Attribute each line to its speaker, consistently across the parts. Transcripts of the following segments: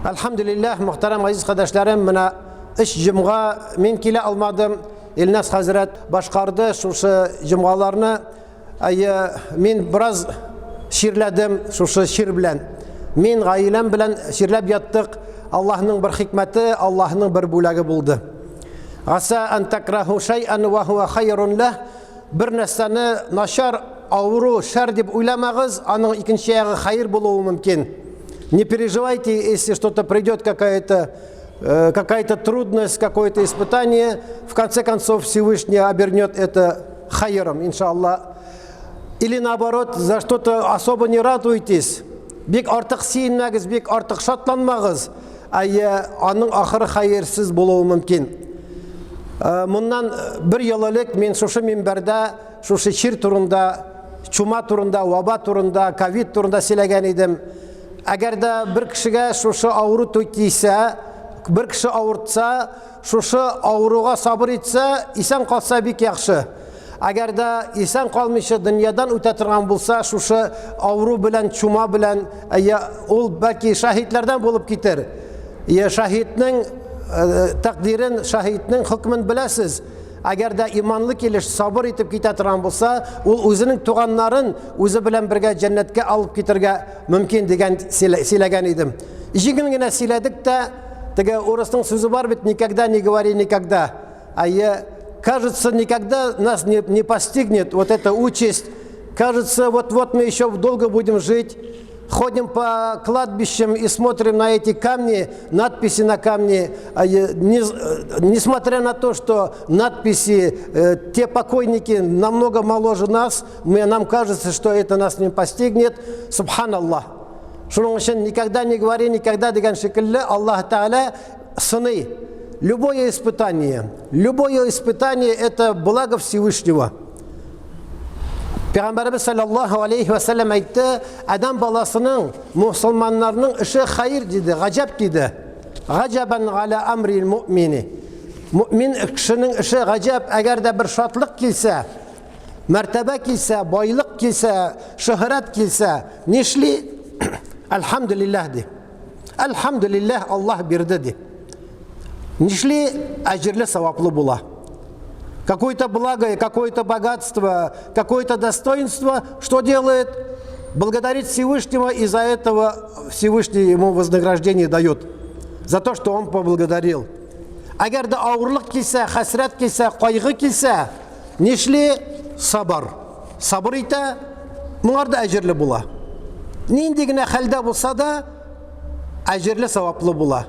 Speaker 1: Әлхәмдүлилләһ, мөхтәрәм газиз кардәшләрем, менә өч җомга мин килә алмадым. Илназ хәзрәт башкарды шушы җомгаларны. Әйе, мин бераз чирләдем шушы чир белән. Мин гаиләм белән чирләп яттык. Аллаһның бер хикмәте, Аллаһның бер бүләге булды. Аса ан такраху шай'ан ва хуа хайрун лах. Бер нәрсәне начар, авыру, шәр дип уйламагыз, аның икенче ягы хәер булуы мөмкин. Не переживайте, если что-то придет, какая-то какая-то трудность, какое-то испытание, в конце концов Всевышний обернет это хайром, иншаллах. Или наоборот, за что-то особо не радуйтесь. Бик артык сөенмәгез, бик артык шатланмагыз. Әйе, аның ахыры хәерсез булуы мөмкин. Моннан бер ел элек мин шушы минбәрдә шушы чир турында, чума турында, ваба турында, ковид турында сөйләгән идем. Әгәр дә бер кешегә шушы авыру тисә, бер кеше авыртса, шушы авыруга сабыр итсә, исән калса бик яхшы. Әгәр дә исән калмыйча дөньядан үтә торган булса, шушы авыру белән, чума белән, я ул бәлки шаһитләрдән булып китер. Я шаһитнең тәкъдирен, шаһитнең хөкмен беләсез. Әгәр дә иманлы килеш сабыр итеп китә торган булса, ул үзенең туганнарын үзе белән бергә җәннәткә алып китергә мөмкин дигән сөйләгән идем. Җиңел генә сөйләдек тә, теге урысның сүзе бар бит, никогда не говори никогда. Әйе, кажется, никогда нас не постигнет вот эта участь. Кажется, вот-вот мы еще долго будем жить. Ходим по кладбищам и смотрим на эти камни, надписи на камне. Несмотря на то, что надписи, те покойники намного моложе нас, нам кажется, что это нас не постигнет. Субханаллах. Шуның өчен никогда не говори никогда дигән шикелле Аллаһ Тәгалә сыный. Любое испытание это благо Всевышнего. Пәйгамбәребез саллаллаһу алейхи ва сәлләм әйтте, адәм баласының, мусульманнарның эше хәер диде, гаҗәп диде. Гаҗәбән галя амрил муъмини. Муъмин кешенең эше гаҗәп, әгәр дә бер шатлык килсә, мәртәбә килсә, байлык килсә, шөһрәт килсә, нишли? Әлхәмдүлилләһ ди. Әлхәмдүлилләһ, Аллаһ бирде ди. Нишли? Әҗерле саваплы була. Какое-то благо, какое-то богатство, какое-то достоинство, что делает? Благодарит Всевышнего, и за этого Всевышний ему вознаграждение дает. За то, что он поблагодарил. Әгәр дә авырлык килсә, хәсрәт килсә, кайгы килсә, нишли? Сабыр. Сабыр итә, моңар да әҗерле була. Нинди генә хәлдә булса да, әҗерле саваплы була.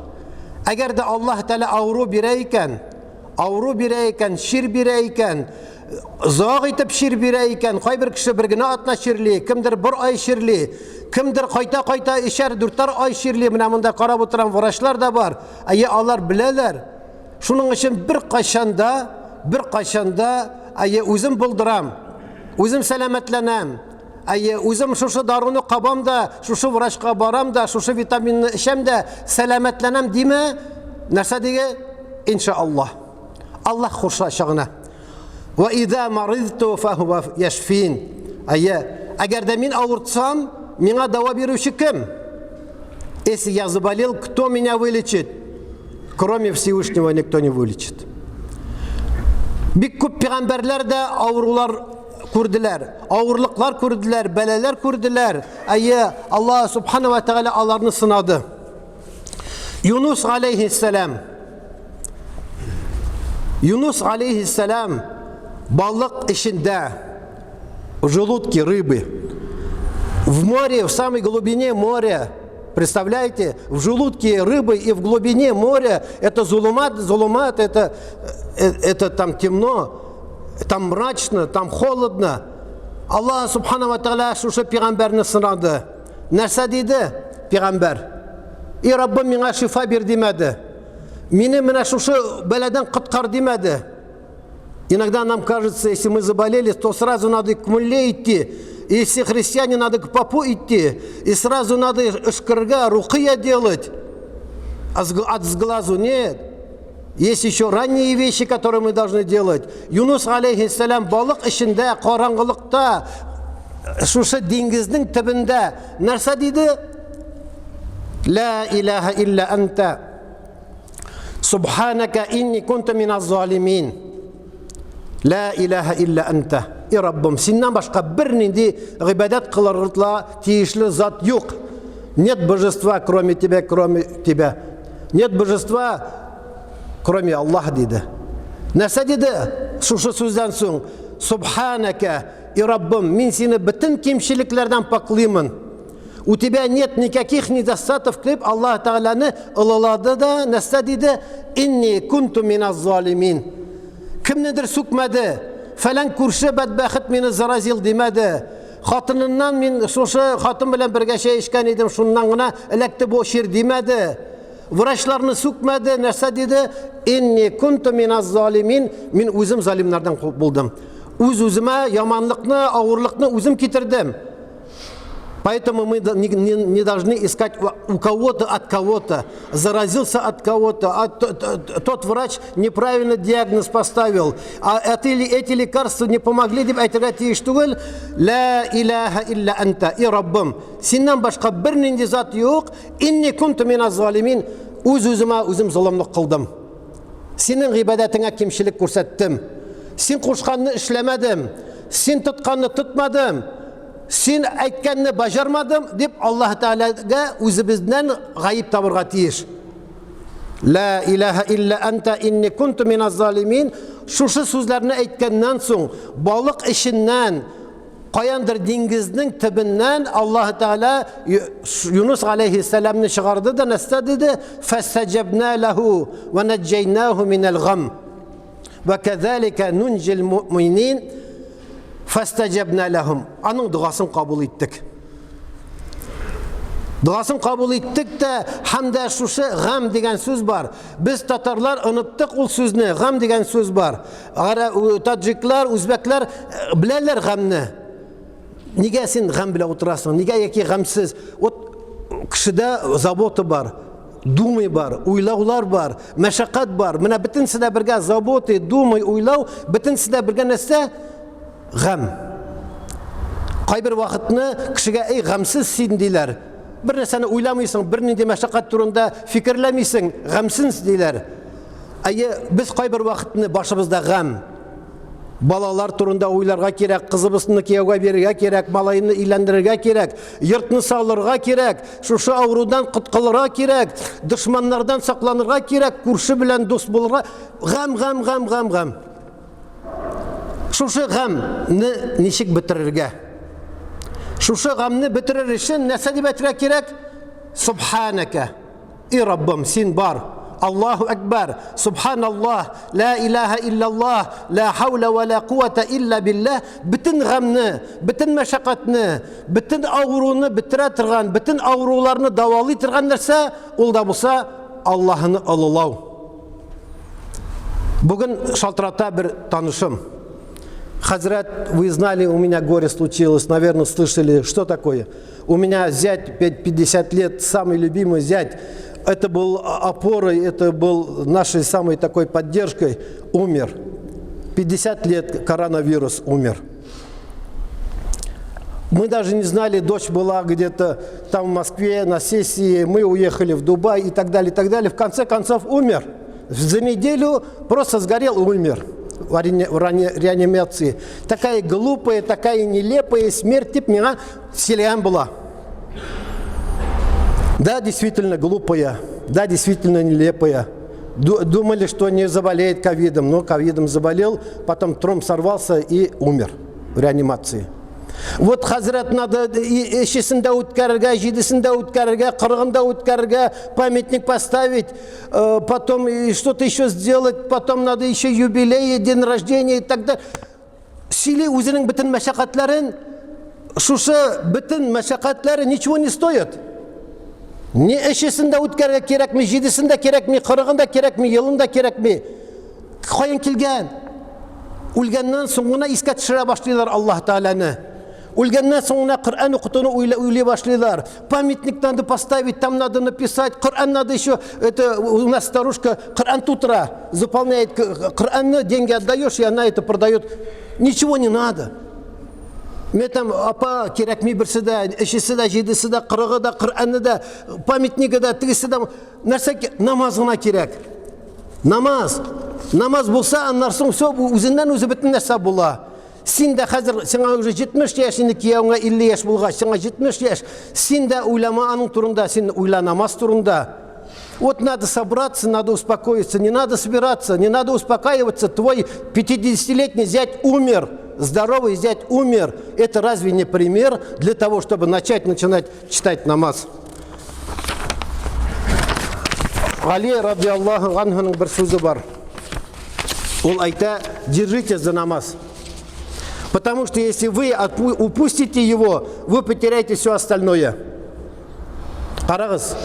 Speaker 1: Әгәр дә Аллаһ Тәгалә авыру бирә икән, авыру бирә икән, чир бирә икән, озак итеп чир бирә икән, кайбер кеше бер генә атна чирли, кемдер бер ай чирли, кемдер кайта-кайта өчәр, дүртәр ай чирли. Менә монда карап утырам, врачлар да бар. Әйе, алар беләләр. Шуның өчен бер кайчан да, бер кайчан да, әйе, үзем булдырам, үзем сәламәтләнәм, әйе, үзем шушы даруны кабам да, шушы врачка барам да, шушы витаминны эчәм дә, сәламәтләнәм димә, нәрсә диге? Иншаллаһ. Аллаһ кушачагына. Ва иза маридту фахува яшфин. Әйе, әгәр дә мин авыртсам, миңа дава бирүче кем? Если я заболел, кто меня вылечит? Кроме Всевышнего никто не вылечит. Бик күп пәйгамбәрләр дә авырулар күрделәр, авырлыклар күрделәр, бәлаләр күрделәр. Әйе, Аллаһ субхана ва тәгалә аларны сынады. Юнус алейхиссалам Юнус алейхиссалам балык эчендә в желудке рыбы в море, в самой глубине моря. Представляете, в желудке рыбы и в глубине моря это зулумат, зулумат, это там темно, там мрачно, там холодно. Аллаһ субхана ва тәгалә шушы пәйгамбәрне сынады. Нәрсә диде пәйгамбәр? И Раббым, миңа шифа бир димәде. Мине менә шушы бәладән коткар димәде. Иногда нам кажется, если мы заболели, то сразу надо к мулле идти. Если христиане, надо к попу идти. И сразу надо эшкырга, рукия делать. А от сглазу нет. Есть еще ранние вещи, которые мы должны делать. Юнус алейхиссалям балык эчендә, караңгылыкта, шушы диңгезнең төбендә нәрсә диде? Ла илаһа илля анта. Субханака инни кунту миназ залимин. Ла илаһа илля анта. И Раббым, синнән башка бернинди гыйбадәт кылырга тиешле зат юк. Нет божества, кроме тебя, кроме тебя. Нет божества, кроме Аллаха, диде. Нәрсә диде шушы сүздән соң? Субханака, и Раббым, мин сине бөтен кимчелекләрдән паклыймын. У тебя нет никаких недостатков, дип Аллаһ Тәгаләне олылады да, нәрсә диде? Инни кунту миназ залимин. Кемнедер сүкмәде. Фәлән күрше бәдбәхет мине заразил димәде. Хатыныннан мин шушы хатын белән бергә чәй эчкән идем, шуннан гына эләкте бу чир димәде. Врачларны сүкмәде, нәрсә диде? Инни кунту миназ залимин. Мин үзем залимнардан булдым. Үз-үземә яманлыкны, авырлыкны үзем китердем. Поэтому мы не, не, не должны искать у кого-то от кого-то, заразился от кого-то, а тот врач неправильно диагноз поставил, а это или эти лекарства не помогли, дип әйтергә тиеш түгел. Ла илаһа илля анта, и Раббым, синнән башка бернинди зат юк, инни кунту миназ залимин, үз-үземә үзем золымлык кылдым. Синең гыйбадәтеңә кимчелек күрсәттем. Син кушканны эшләмәдем. Син тотканны тотмадым. Син әйткәнне баҗармадым, дип Аллаһ Тәгаләгә үзебезнән гаеп табырга тиеш. Ла илаһа илля анта инни кунту миназ залимин. Шушы сүзләрне әйткәннән соң, балык эченнән каяндыр диңгезнең төбеннән Аллаһ Тәгалә Юнус алейхиссәламны чыгарды да нәрсә диде? Фәстәҗәбнә ләһу ва наҗҗәйнәһу минәл гам. Вә кәзәликә нунҗил муъминин фәстәҗәбнә ләһум. Аның догасын кабул иттек. Догасын кабул иттек тә, һәм дә шушы гам дигән сүз бар. Без татарлар оныттык ул сүзне, гам дигән сүз бар. Таджиклар, үзбәкләр э, беләләр гамне. Нигә син гам белән утырасың? Нигә яки гамсыз? Вот кешедә забота бар. Думай бар, уйлаулар бар, мәшәкать бар. Менә бөтенесе дә бергә заботы, думай, уйлау, бөтенесе дә бергә нәрсә? Гам. Кайбер вакытны кешегә эй гамсыз син диләр. Бер нәрсәне уйламыйсың, бернинди мәшәкать турында фикерләмисең, гамсыз диләр. Әйе, без кайбер вакытны башыбызда гам. Балалар турында уйларга кирәк, кызыбызны кияүгә бирергә кирәк, малайны өйләндерергә кирәк, йортны салырга кирәк, шушы авырудан коткылырга кирәк, дошманнардан сакланырга кирәк, күрше белән дус булырга. Гам, гам, гам, гам, гам. Шушы гамны ничек бетерергә? Шушы гамны бетерер өчен нәрсә дип әйтергә кирәк? Субханака. И Раббым, син бар. Аллаһу Акбар, Субханаллаһ, ла илаһа иллаллаһ, ла хаула ва ла куата илля биллаһ. Бөтен гамны, бөтен мәшәкатьне, бөтен авыруны бетерә торган, бөтен авыруларны дәвалый торган нәрсә, ул да булса Аллаһны олылау. Бүген шалтырата бер танышым. Хазрат, вы знали, у меня горе случилось, наверное, слышали, что такое? У меня зять 50 лет, самый любимый зять, это был опорой, это был нашей самой такой поддержкой, умер. 50 лет коронавирус умер. Мы даже не знали, дочь была где-то там в Москве на сессии, мы уехали в Дубай и так далее, и так далее. В конце концов умер. За неделю просто сгорел и умер в реанимации. Такая глупая, такая нелепая смерть, тип меня селян была. Да, действительно глупая, да, действительно нелепая. Думали, что не заболеет ковидом, но ковидом заболел, потом тромб сорвался и умер в реанимации. Вот хәзрәт надо өчесен дә үткәрергә, җидесен дә үткәрергә, кырыгын да үткәрергә, памятник поставить, э, потом что-то еще сделать, потом надо еще юбилей, день рождения и так далее. Сөйли үзенең бөтен мәшәкатьләрен, шушы бөтен мәшәкатьләре ничего не стоит. Ни өчесен дә үткәрергә кирәкми, җидесен дә кирәкми, кырыгын да кирәкми, елын да кирәкми. Каян килгән? Үлгәннән соң гына искә төшерә башлыйлар Аллаһ Тәгаләне. Үлгәннән соң гына Коръән укытуны уйлый башлыйлар. Памятник надо поставить, там надо написать, Коръән надо еще, это у нас старушка Коръән тутыра, заполняет Коръәнне, деньги отдаешь, и она это продает. Ничего не надо. Мен там, апа, кирәкми берсе дә, өчесе дә, җидесе дә, кырыгы да, Коръәне дә, памятнигы да, тегесе дә. Нәрсә намаз гына кирәк. Намаз. Намаз булса, аннан соң все, үзеннән үзе бөтен нәрсә була. Син дә хәзер сиңа уже 70 яшь, инде кияүеңә 50 яшь булгач, сиңа 70 яшь. Син дә уйлама аның турында, син уйла намаз турында. Вот надо собраться, надо успокоиться, не надо собираться, не надо успокаиваться. Твой 50-летний зять умер, здоровый зять умер. Это разве не пример для того, чтобы начать начинать читать намаз? Гали радиаллаху анхуның бер сүзе бар. Ул әйтә, держите за намаз. Потому что если вы упустите его, вы потеряете все остальное. Карагыз,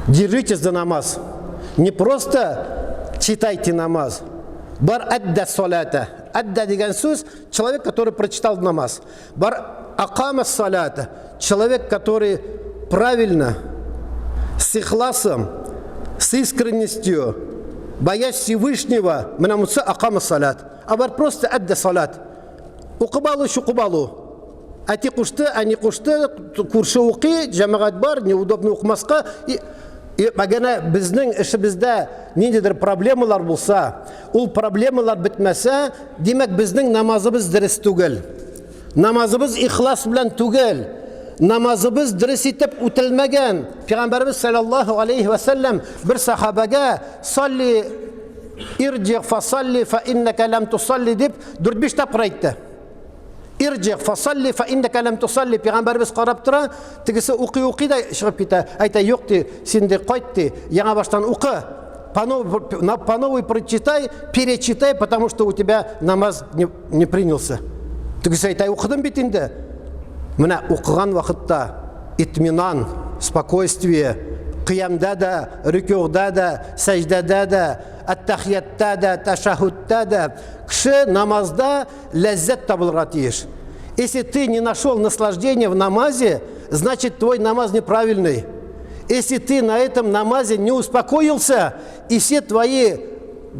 Speaker 1: держитесь за намаз. Не просто читайте намаз. Бар әддә салата. Әддә дигән сүз человек, который прочитал намаз. Бар акама салата. Человек, который правильно, с ихласом, с искренностью, боясь Всевышнего, менә монысы акама салат. А бар просто әддә салат. Укып алу, чукып алу. Әти кушты, әни кушты, күрше укый, җәмәгать бар, неудобно укымаска. И, и мәгәнә безнең эшебездә ниндидер проблемалар булса, ул проблемалар бетмәсә, димәк безнең намазыбыз дөрес түгел. Намазыбыз ихлас белән түгел. Намазыбыз дөрес итеп үтелмәгән. Пәйгамбәребез саллаллаһу алейхи ва саллям бер сахабәгә салли ирҗи фасалли фа иннака лам тусалли дип 4-5 тапкыр әйтте. Ирҗи фасалли фа иннака лам тусалли. Пәйгамбәребез карап тора, тегесе укый-укый да чыгып китә. Әйтә, юк ди, син ди кайт ди, яңа баштан укы. По новой, по новой прочитай, перечитай, потому что у тебя намаз не, не принялся. Тегесе әйтә, укыдым бит инде. Менә укыган вакытта итминан, спокойствие, кыямда да, рөкүгъдә дә, сәҗдәдә дә, әттәхияттә дә, тәшәһүдтә дә кеше намазда ләззәт табылырга тиеш. Если ты не нашел наслаждения в намазе, значит твой намаз неправильный. Если ты на этом намазе не успокоился, и все твои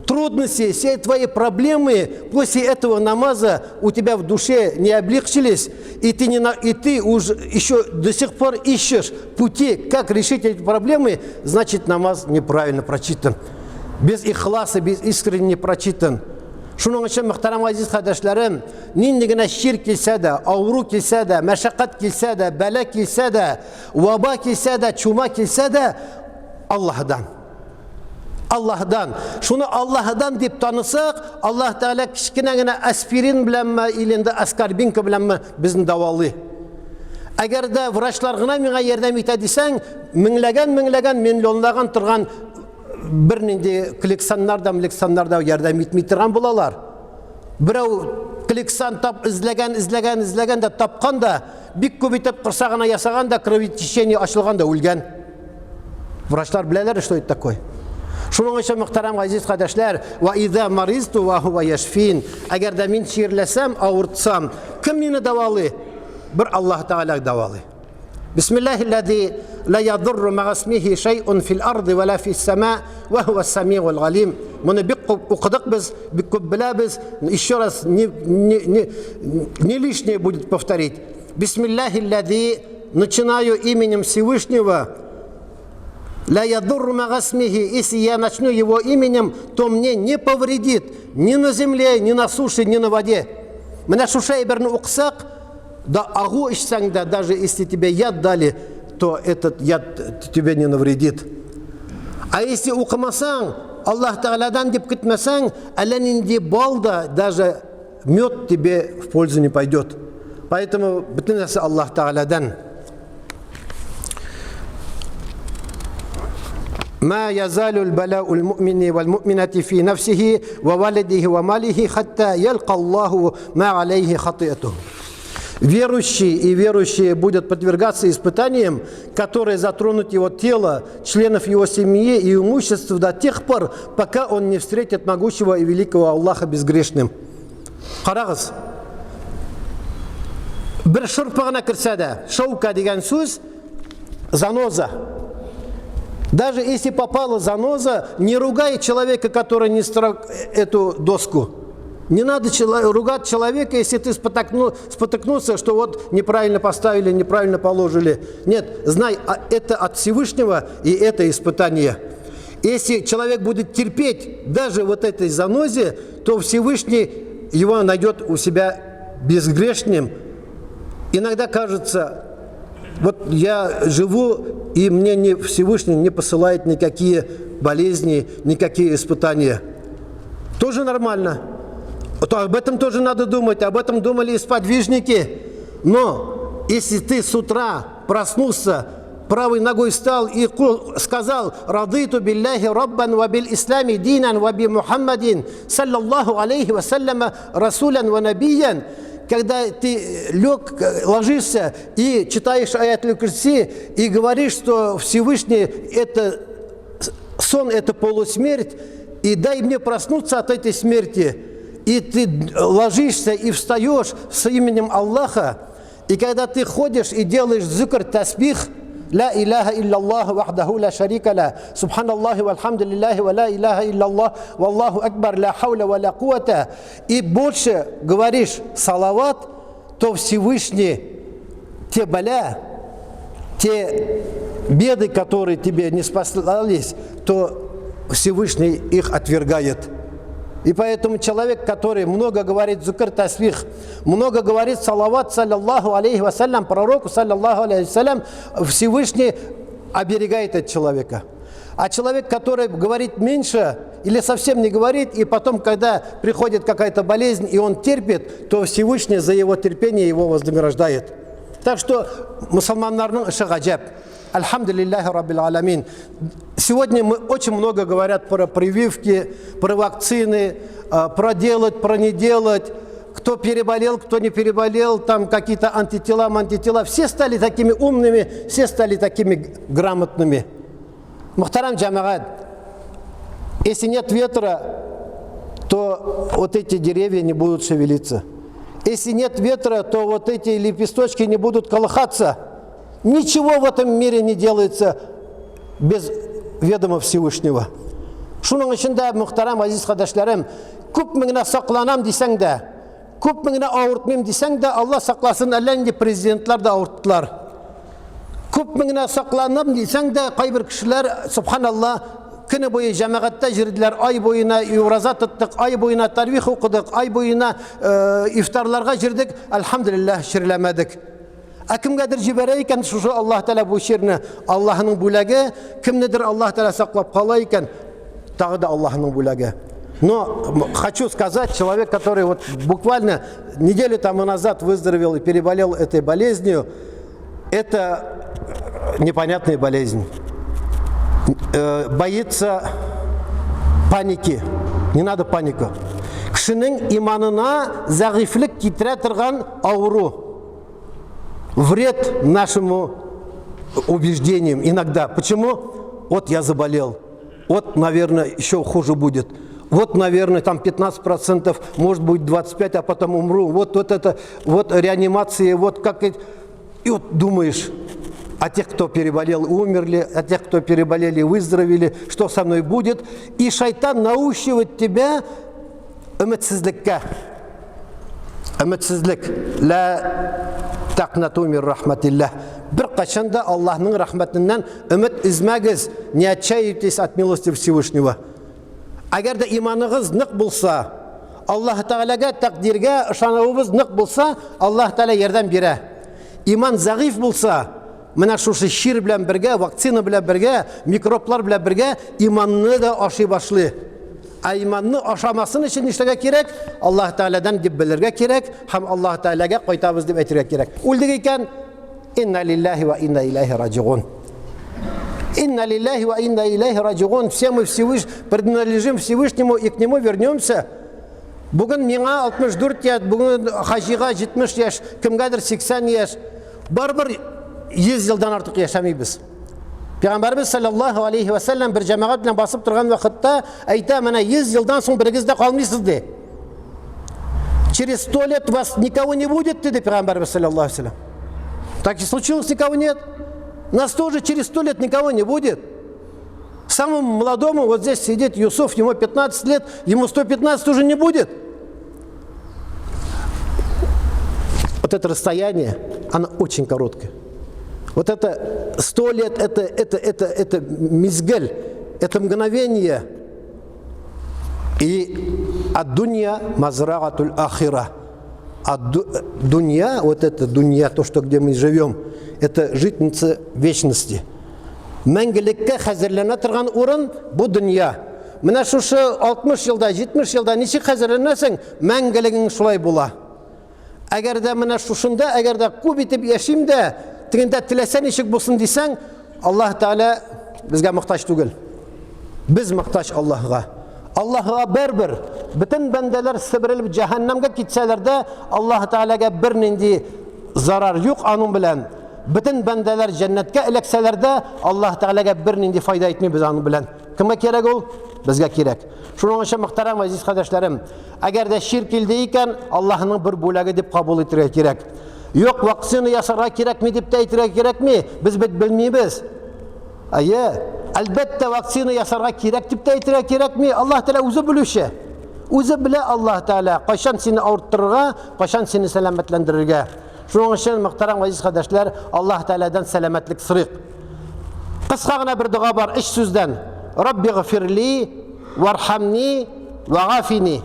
Speaker 1: трудности, все твои проблемы после этого намаза у тебя в душе не облегчились, и ты, не на, и ты уже еще до сих пор ищешь пути, как решить эти проблемы, значит намаз неправильно прочитан. Без ихласа, без искренне прочитан. Шуның өчен, мөхтәрәм газиз кардәшләрем, нинди генә чир килсә дә, авыру килсә дә, мәшәкать килсә дә, бәла килсә дә, ваба килсә дә, чума килсә дә, Аллаһдан. Аллаһдан. Шуны Аллаһдан дип танысак, Аллаһ Тәгалә кечкенә генә аспирин беләнме или инде аскорбинка беләнме безне дәвалый. Әгәр дә врачлар гына миңа ярдәм итә дисәң, меңләгән, меңләгән, миллионлаган торган бернинди клексаннар да, млексаннар да ярдәм итми торган булалар. Берәү клексан тап эзләгән, эзләгән, эзләгән дә тапкан да, бик күп итеп корсагына ясаган да, кровотечение ачылган да үлгән. Врачлар беләләр, что это такое. Шуның өчен, мөхтәрәм газиз кардәшләр, ва иза маризту ва хува яшфин. Әгәр дә мин чирләсәм, авыртсам, кем мине дәвалый? Бер Аллаһ Тәгалә дәвалый. Бисмиллахи ла ядурру мa'асмихи шай'ун фил арди ва ла фис сама ва хуа самиул галим. Моны бик күп укыдык без, бик күп беләбез. Еще раз не, не, не, не лишнее будет повторить. Бисмиллахи начинаю именем Всевышнего, Ля ядурру мa'асмихи, если я начну его именем, то мне не повредит ни на земле, ни на суше, ни на воде. Менә шушы әйберне укысак, да агу эчсәң дә, даже если тебе яд дали, то этот яд тебе не навредит. А если укымасаң, Аллаһ Тәгаләдән дип көтмәсәң, әллә нинди бал да, даже мед тебе в пользу не пойдет. Поэтому бөтен нәрсә Аллаһ Тәгаләдән. ما يزال البلاء المؤمن والمؤمنة في نفسه وولده وماله حتى يلقى الله ما عليه خطيئته. Верующий и верующие будут подвергаться испытаниям, которые затронут его тело, членов его семьи и имущество до тех пор, пока он не встретит могучего и великого Аллаха безгрешным. Карагыз. Бер шырпы гына керсә дә, шаука дигән сүз заноза. Даже если попала заноза, не ругай человека, который не строг эту доску. Не надо ругать человека, если ты спотыкнулся, что вот неправильно поставили, неправильно положили. Нет, знай, а это от Всевышнего и это испытание. Если человек будет терпеть даже вот этой занозе, то Всевышний его найдет у себя безгрешным. Иногда кажется, вот я живу, и мне не, Всевышний не посылает никакие болезни, никакие испытания. Тоже нормально. То об этом тоже надо думать, об этом думали и сподвижники. Но если ты с утра проснулся, правой ногой встал и сказал: «رضيت بالله ربا وبالإسلام دينا وبمحمد صلى الله عليه وسلم رسولا ونبيا», когда ты лег, ложишься и читаешь آية الكرسي и говоришь, что Всевышний это сон, это полусмерть, и дай мне проснуться от этой смерти, и ты ложишься и встаешь с именем Аллаха, и когда ты ходишь и делаешь зикр, тасбих, لا إله إلا الله وحده لا شريك له، سبحان الله والحمد لله ولا إله إلا الله، والله أكبر، لا حول ولا قوة, и больше говоришь салават, то Всевышний те бәла, те беды, которые тебе не спаслались, то Всевышний их отвергает. И поэтому человек, который много говорит зикр, тасбих, много говорит салават, صلى الله عليه وسلم, пророку, صلى الله عليه وسلم, Всевышний оберегает этого человека. А человек, который говорит меньше или совсем не говорит, и потом, когда приходит какая-то болезнь, и он терпит, то Всевышний за его терпение его вознаграждает. Так что мөселманнарның эше гаҗәп. الحمد لله رب العالمين. Сегодня мы очень много говорят про прививки, про вакцины, про делать, про не делать, кто переболел, кто не переболел, там какие-то антитела, антитела. Все стали такими умными, все стали такими грамотными. Мөхтәрәм җәмәгать, если нет ветра, то вот эти деревья не будут шевелиться. Если нет ветра, то вот эти лепесточки не будут колыхаться. Ничего в этом мире не делается без ведома Всевышнего. Шуның өчен дә, мөхтәрәм газиз кардәшләрем, күпме генә сакланам дисәң дә, күпме генә авыртмыйм дисәң дә, Алла сакласын, әллә нинди президентлар да авырттылар. Күпме генә сакланам дисәң дә, кайбер кешеләр, субханалла, көне буе җәмәгатьтә йөрделәр, ай буена ураза тоттык, ай буена таравих укыдык, ай буена ифтарларга йөрдек, әлхәмдүлилләһ, чирләмәдек. Ә кемгәдер җибәрә икән шушы Аллаһ Тәгалә бу чирне, Аллаһның бүләге, кемнедер Аллаһ Тәгалә саклап кала икән, тагы да Аллаһның бүләге. Но хочу сказать, человек, который вот буквально неделю тому назад выздоровел и переболел этой болезнью, это непонятная болезнь. Боится паники. Не надо паника. Кешенең иманына зәгыйфьлек китерә торган авыру. Вред нашему убеждениям иногда. Почему? Вот я заболел. Вот, наверное, еще хуже будет. Вот, наверное, там 15%, может быть 25%, а потом умру. Вот, вот это, вот реанимация, вот как... И вот думаешь, о тех, кто переболел, умерли, о тех, кто переболели, выздоровели, что со мной будет. И шайтан научивает тебя өметсезлеккә. Өметсезлек. لا تقنطوا من رحمة الله. Беркайчан да Аллаһның рәхмәтеннән өмет өзмәгез, не отчаивайтесь от милости Всевышнего. Әгәр дә иманыгыз нык булса, Аллаһ Тәгаләгә, тәкъдиргә ышануыбыз нык булса, Аллаһ Тәгалә ярдәм бирә. Иман зәгыйфь булса, менә шушы чир белән бергә, вакцина белән бергә, микроблар белән бергә иманны да ашый башлый. Ә иманны ашамасын өчен нишләргә кирәк? Аллаһ Тәгаләдән дип белергә кирәк һәм Аллаһ Тәгаләгә кайтабыз дип әйтергә кирәк. Үлдек икән, إنا لله وإنا إليه راجعون. إنا لله وإنا إليه راجعون. Все мы принадлежим Всевышнему и к нему вернемся. Бүген миңа 64 яшь, бүген хаҗига 70 яшь, кемгәдер 80 яшь. Барыбер 100 елдан артык яшәмибез. Пәйгамбәребез саллаллаһу алейхи ва сәлләм бер җәмәгать белән басып торган вакытта әйтә, менә 100 елдан соң берегез дә калмыйсыз ди. Через 100 лет вас никого не будет, диде Пәйгамбәребез саллаллаһу алейхи ва сәлләм. Так и случилось, никого нет. Нас тоже через 100 лет никого не будет. Самому молодому, вот здесь сидит Юсуф, ему 15 лет, ему 115 уже не будет. Вот это расстояние, оно очень короткое. Вот это 100 лет, это, это, это, это мизгель, это мгновение. И ад-дунья мазрагатуль ахира. А дунья, вот это дунья, то, что где мы живем, это житница вечности. Мәңгелеккә хәзерләнә торган урын бу дөнья. Менә шушы 60 елда, 70 елда ничек хәзерләнәсең, мәңгелегең шулай була. Әгәр дә менә шушында, әгәр дә күп итеп яшим дә, тегендә теләсә ничек булсын дисәң, Аллаһ Тәгалә безгә мохтаҗ түгел. Без мохтаҗ Аллаһга. Аллаһга барыбер, бөтен бәндәләр себерелеп җәһәннәмгә китсәләр дә, Аллаһ Тәгаләгә бернинди зарар юк аның белән. Бөтен бәндәләр җәннәткә эләксәләр дә, Аллаһ Тәгаләгә бернинди файда итмибез аның белән. Кемгә кирәк ул? Безгә кирәк. Шуның өчен, мөхтәрәм газиз кардәшләрем, әгәр дә чир килде икән, Аллаһның бер бүләге дип кабул итәргә кирәк. Юк, вакцина ясарга кирәкми дип тә әйтергә кирәкми. Без бит белмибез. Әйе, әлбәттә, вакцина ясарга кирәк дип тә әйтергә кирәкми. Аллаһ Тәгалә үзе белүче. Үзе белә Аллаһ Тәгалә, кайчан сине авырттырырга, кайчан сине сәламәтләндерергә. Шуның өчен, мөхтәрәм газиз кардәшләр, Аллаһ Тәгаләдән сәламәтлек сорыйк. Кыска гына бер дога бар, өч сүздән. Рабби гфирли, вархамни, вагафини.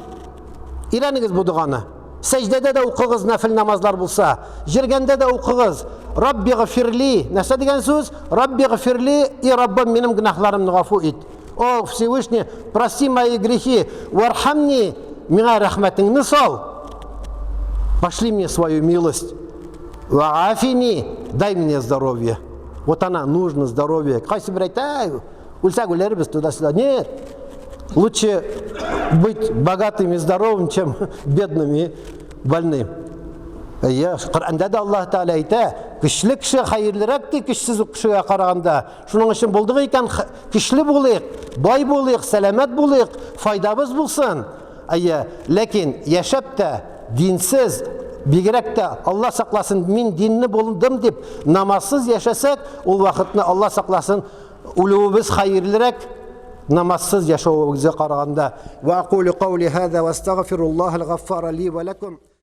Speaker 1: Өйрәнегез бу доганы. Сәҗдәдә дә укыгыз нәфил намазлар булса. Җиргәндә дә укыгыз. Рабби гфирли. Нәрсә дигән сүз? Рабби гфирли, и Раббым, минем гөнаһларымны гафу ит. О, Всевышний, прости мои грехи, вархамни, миңа рәхмәтеңне сал. Пошли мне свою милость. Ваафини, дай мне здоровье. Вот она, нужно здоровье. Кайсы бер әйтә, үлсәк үләрбез туда-сюда. Нет. Лучше быть богатым и здоровым, чем бедным и больным. Я, Коръәндә дә Аллаһ Тәгалә әйтә, көчле кеше хәерлерәк ди көчсез кешегә караганда. Шуның өчен булдык икән, көчле булыйк, бай булыйк, сәламәт булыйк, файдабыз булсын. Әйе, ләкин яшәп тә динсез, бигрәк тә Алла сакласын, мин динне булдым дип намазсыз яшәсәк, ул вакытны Алла сакласын, үлүебез хәерлерәк намазсыз яшәвебезгә караганда. Ва акулю каули хаза ва астагфируллахал гаффара ли ва лакум.